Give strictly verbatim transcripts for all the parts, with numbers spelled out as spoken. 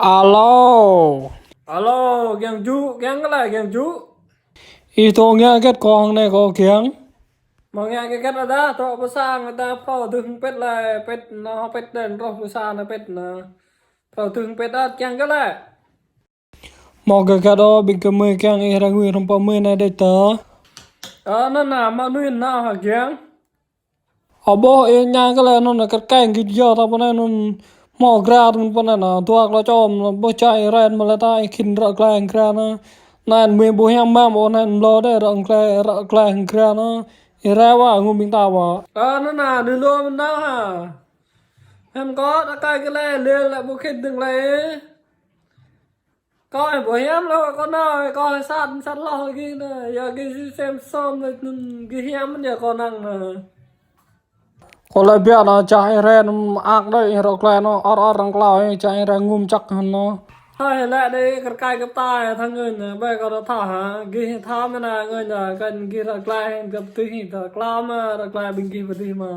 Alo. Alo, kiăng ču, kiăng kơ lĕ, kiăng ču. Ih tŏ ngă hơget kơ hăng anai kơ kiăng? Mơ̆ ngă hơget lĕ dah, tŏ pơ sang dah, phrâo dơ̆ng pĕt lĕ, pĕt nao pĕt đen, rŏh pơ sang nao pĕt nao. Phrâo dơ̆ng pĕt dah, kiăng kơ lĕ. Mơ̆ hơget ôh, ƀing gơmơi kiăng ih răng wĭ hrŏm pơ mơi anai đĕč tơ. Ơ, anŭn nă, mơ̆ anŭn nă hă kiăng. Ơ ƀuh, ih ñang kơ lĕ anŭn kơt keng git yơh ta pơ anai anŭn hmâo gra anŭn pơ anai nă, dua klâo čom, ƀuh čai ren mơ̆ lĕ ta ih khĭn ră glai hăng gra nă. Anŭn mơi ƀuh hiam mơ̆, ơ anŭn mlâo đĕ ră glai, ră glai hăng gra nă. Ih rai wa ngŭm ƀing ta wa. Ơ, anŭn nă, đĭ lu mơ̆n nă hă. Hiam kơ ta kai kơ lĕ, lĕ lĕ ƀu khĭn dơ̆ng lĕ. Kâo ƀu hiam lŏ, kâo nao, kâo sat, sat lŏ gih nă, yua gih sem som lĕ anŭn gih hiam mơ̆n yơh kâo năng nă. Kâo lĕ biă nă, čah ih rai nŭm ak đơi ih ră glai nă, ơr ơr răng klâo ih, čah ih rai ngŭm čăk hăn nă. Hơi lĕ đơi kơt kai kơt tai, thâo ngơi nă, ƀai kâo ră tha hă, gih tha mơ̆ nă ngơi nă, kăn gih ră glai hăn găp tih, ră klâo mă, ră glai ƀing gih pơ tih mă.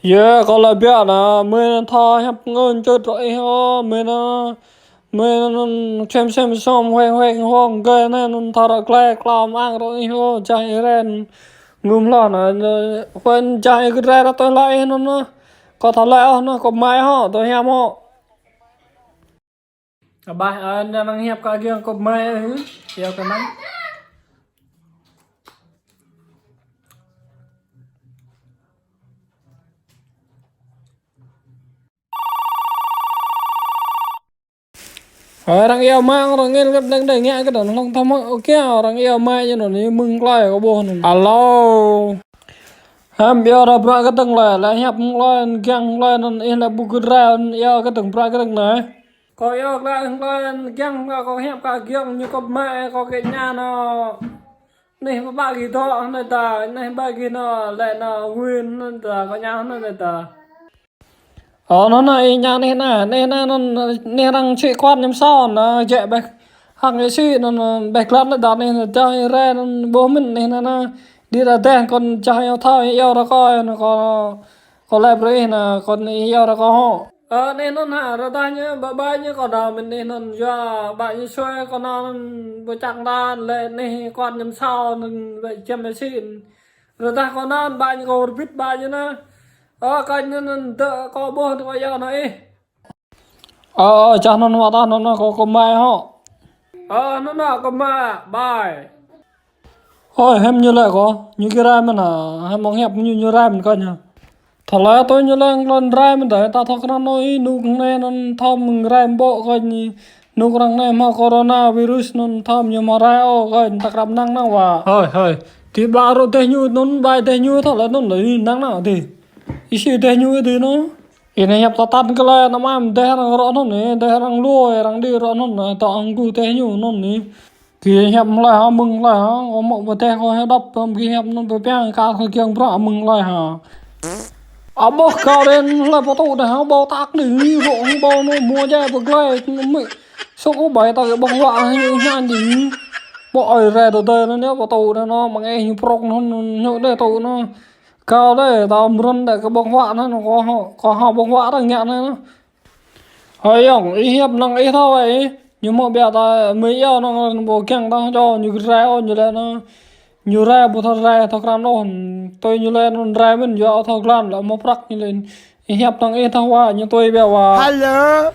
Yơh, kâo lĕ biă nă, mơi nă tha hiăp ngơn čơt ră ih ôh, mơi nă, mơi nă anŭn sem sem som huêng huêng huông gơi nă, anŭn tha ră glai klâo mă ang ră ih ôh, čah ih ren. Ngŭm hloh nă, nă, huêng čah ih kơ rai ră tơlơi ih anŭn nă. Kâo tha lĕ ôh nă, kâo mai hŏ, tơ hiam hŏ. Abah, ơ, anŭn năng hiăp kơ giăng kơ mai, hă? Yua kơ năng. Ơ, arăng iâu mai, arăng ngel kơ đang đang ngă kơ đang hlŏng thâo mă, ôkê, arăng iâu mai ñu anŭn, ñu mơ̆ng klai kơ ƀuh anŭn. Alo. Hiam iâu ră bruă kơ đang lĕ, lĕ hiăp mơ̆ng klai, giăng klai anŭn, ih lĕ ƀu git rai, iâu kơ đang bruă kơ đang nă. Kâo iâu glăi hăng glăi giăng glăi kâo hiăp kơ giăng ñu kơ mai kâo kơ ña nă. Anih pơpă gih dŏ hơnai ta, anih ƀai gih nă, lĕ nă win hơnai ta, kơ ña hơnai ta. Ơ, nă nă, ih ña anih nă, anih nă, nă, anih arăng čih kuat ñăm sao nă, jĕ ƀĕ hăng ih sĭ nă, nă, ƀĕ glăt nă, đa anih nă, đa ih rai nă, ƀuh mĭn anih nă, nă. Đĭ đa đeh kâo čah iâu thâo, iâu ră kâo, nă, kâo, kâo lĕ brơi ih nă, kâo iâu ră kâo hŏ. Ơ, anih anŭn hă, ră dah ñu, ƀă ƀă ñu kâo nao mĭn anih anŭn yua, ƀă ñu sui kâo nao anŭn ƀu čang đan, lĕ anih kuat ñăm sao anŭn ƀă čem ih sĭ. Ră dah kâo nao ƀă ñu kâo rơbit ƀă ñu nă. Ơ, kâo anŭn anŭn dŏ kâo ƀuh kâo iâu nă ih. Ơ, ơ, čah anŭn wa ta anŭn nă kâo kơ mai hŏ. Ơ, anŭn nă kơ mai, bye. Ơi, hiam ñu lĕ kâo, ñu gih rai mơ̆n hă, hiam mơ̆ng hiăp ñu, ñu rai mơ̆n kâo ñu. Tha lĕ tui ñu lĕ nglan rai mơ̆n đơi, ta thâo krăn nă ih nuk anai anŭn thâo mơ̆ng rai ƀô̆ kâo ñu, nuk arăng anai hmâo corona virus anŭn thâo ñu hmâo rai ôh kâo ñu ta krăp năng năng wa. Hơi, hơi, ti ƀă rŏ dêh ñu anŭn, ƀai dêh ñu tha lĕ anŭn đơi năng năng ti. Ih sĭ dêh ñu ti nă. Ih anai hiăp ta tăn kơ lĕ nă mơ̆n dêh arăng rŏ anŭn nă, dêh arăng lui, arăng đĭ rŏ anŭn nă, ta hăng gŭ dêh ñu anŭn nă. Gih hiăp mơ̆ng hlơi hă, mơ̆ng hlơi hă, kâo mă pơdeh kâo hơdăp, gih hiăp anŭn pơpiăng kar kơ giăng bruă mơ̆ng hlơi hă. Abah kâo đen hlơi pơtŭ đeh hă, ƀâo tak đih, rŏ hăng ƀâo nă, mua jai pơglai, mĭ. Sŏk ƀai ta kơ ƀơ̆ng huă hă, ñu ñan đih. Ƀâo ơi rai tơdơi nă, ñu pơtŭ đeh nă, mơ̆ng ih ñu prŏk nă, ñu đeh tŭ nă. Kâo đeh, ta mrŭn đeh kơ ƀơ̆ng huă nă, kâo hă, kâo hă ƀơ̆ng huă ta ngă nă. Hơi yŏng, ih hiăp năng ih thâo wă ih. Ñu mơ̆ biă ta mơi iâu năng ƀu kiăng ta čô ñu rai ôh ñu lĕ nă. Ñu rai ƀu thâo rai thâo krăn ôh. Tui ñu lĕ anŭn rai mơ̆n yua thâo glăn lĕ mơ̆ prăk ñu lĕ. Ih hiăp năng ih thâo wă ñu tui biă wă. Hello.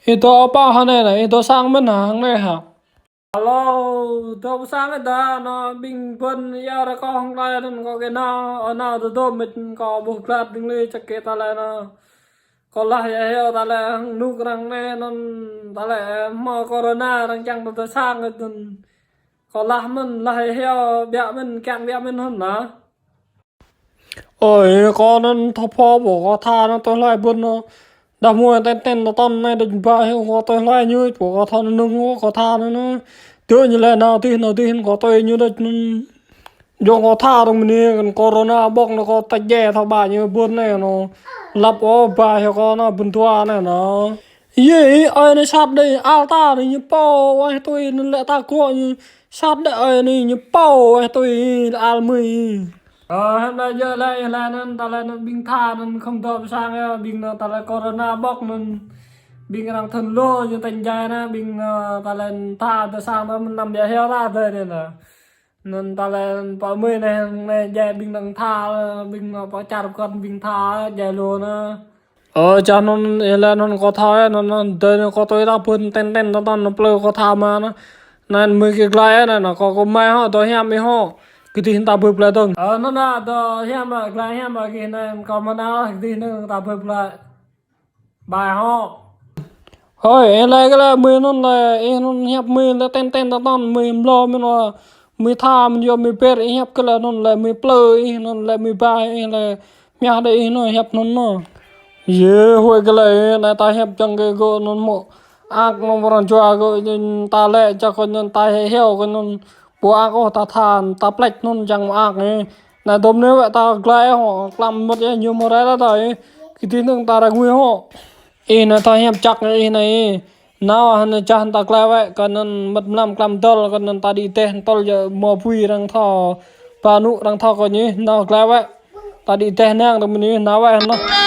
Ih dŏ pơ hơnai nă, ih dŏ sang mơ̆n hă, hăng anai hă. Alo, dŏ pơ sang ih ta nă, ƀing ƀôn iâu ră kâo hăng klai anŭn kâo kơ nao, ơ nao tơ dŏ mĭt kâo ƀuh glăt đing lĕ čăk kơ ta lĕ nă. Kâo lah yơh hyu ta lĕ hăng nuk arăng anai anŭn ta lĕ hmâo corona arăng čang tơ tơ sang ih anŭn. Kâo lah mơ̆n, lah yơh hyu biă mơ̆n, kiăng biă mơ̆n hơnă. Ơi, kâo anŭn thâo pô ƀô̆ kâo tha nă tui hlơi ƀôn nă. Đah mơ̆ ten ten tơ tăn anai đôč ƀă hyu kâo tui hlơi ñu ƀô̆ kâo tha nă nung kâo tha nă nă. Tui ñu lĕ nao tih nao tih kâo tui ñu đôč anŭn. Jŏng kâo tha rŏng mơni kăn corona ƀŏk nă kâo ta jĕ thâo ƀă ñu ƀôn anai nă. Lăp ôh ƀă hyu kâo nă ƀôn tua anai nă. Yê, ơi anai sat đơi, al ta anai ñu pô, wai tui anŭn lĕ ta kơ ñu. Sat đơi ơi anai ñu pô, wai tui al mơi. Ơ, hơnă yơh lĕ, lĕ anŭn, ta lĕ anŭn ƀing tha anŭn khŏm dŏ pơ sang yơh, ƀing nă ta lĕ corona ƀŏk anŭn. Ƀing arăng thun lô ñu tanh jai anai, ƀing, ơ, ta lĕ tha tơ sang ta mơnam biă hiao ta tơ anai anai. Anŭn ta lĕ pơ mơi anai, anai jai ƀing arăng tha, ƀing anŭn pơ čar kŏn ƀing tha jai lô anai. Ơ, čah anŭn, ih lĕ anŭn kâo tha, anŭn, anŭn, tơ anŭn kâo tui ta ƀuh ten ten ta tăn anŭn plư kâo tha mă anŭn. Anŭn mơi kơ glai anŭn, anŭn kâo kơ mai hŏ, tơ hiam ih hŏ. Kơ tih ta ƀuh glai tơ̆ng. Ơ, anŭn anŭn, tơ hiam, glai hiam, kơ anŭn kâo mă anŭn, kơ tih anŭn ta ƀuh glai. Bai hŏ. Hơi, ih lĕ kơ lĕ mơi anŭn lĕ, ih anŭn hiăp mơi lĕ ten ten ta tăn, mơi mlâo mơi anŭn, mơi tha mơi yua mơi ber, ih hiăp kơ lĕ anŭn lĕ mơi plư, ih anŭn lĕ mơi bai, ih lĕ mơak đơi ih anŭn hiăp anŭn anŭn. Yê, hơi kơ lĕ, anai ta hiăp čang kơ gơ̆ anŭn mơ̆. Ak anŭn pran jua gơ̆, ta lĕ čang kơ anŭn ta hĕ hiao kơ anŭn. Ƀu ak ôh ta tha, ta plĕč anŭn čang mơak ih. Anai dŏm anai wơ̆t ta glai hŏ, klăm mơ̆t yơh ñu mơ̆ rai ta ta ih. Kơ tih anŭn ta rai ngui hŏ. Ih anai ta hiăp čăk ih anai ih. Nao anai čah ta glai wơ̆t, kơ anŭn mơ̆t mlam klăm dơ̆l, kơ anŭn ta đĭ dêh tơl yơh mơ̆ bui arăng thâo. Ba anŭn arăng thâo kơ ñu, nao glai wơ̆t. Ta đĭ dêh nang tơ mơ̆n ih, nao wơ̆t anŭn.